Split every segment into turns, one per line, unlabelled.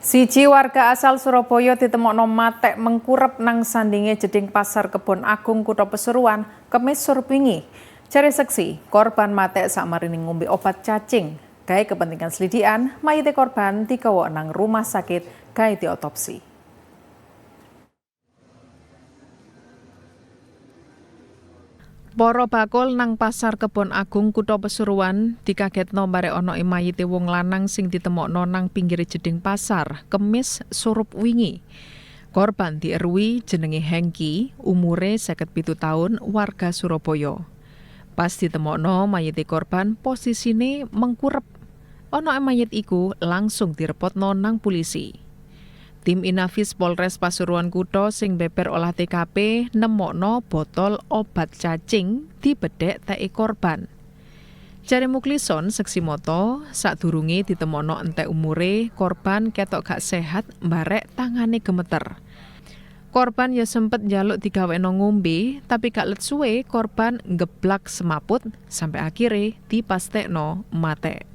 Siji warga asal Surabaya ditemokno matek mengkurep nang sandinge jeding Pasar Kebon Agung, Kutha Pasuruan, Kemis surup wingi. Jare seksi, korban matek sakmarine ngombe obat cacing. Gawe kepentingan selidikan, mayite korban digawa nang rumah sakit gawe diotopsi. Para bakul nang Pasar Kebon Agung, Kutha Pasuruan, dikagetno barek ana mayite wong lanang sing ditemokno nang pinggir jeding pasar Kemis surup wingi. Korban dieruhi jenenge Hengki, umure 57 tahun, warga Surabaya. Pas ditemokno, mayite korban posisine mengkurep. Ana mayit iku langsung direpotno nang polisi. Tim Inafis Polres Pasuruan Kutha sing beber olah TKP nemokno botol obat cacing dibedhek teke korban. Jare Muklison, seksi moto, sadurunge ditemokno entek umure, korban ketok gak sehat barek tangane gemeter. Korban ya sempet njaluk digawekno ngombe, tapi gak let suwe korban ngeblak semaput sampai akhire dipastekno mate.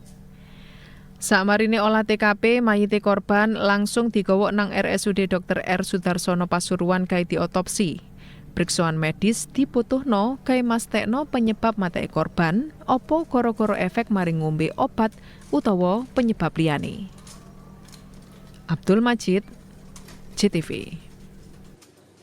Sakmarine olah TKP, mayite korban langsung digawa nang RSUD Dr. R. Sudarsono Pasuruan gawe diotopsi. Priksoan medis dibutuhno gawe mastekno penyebab mateke korban, opo goro-goro efek mari ngombe obat utawa penyebab liyane. Abdul Majid, JTV.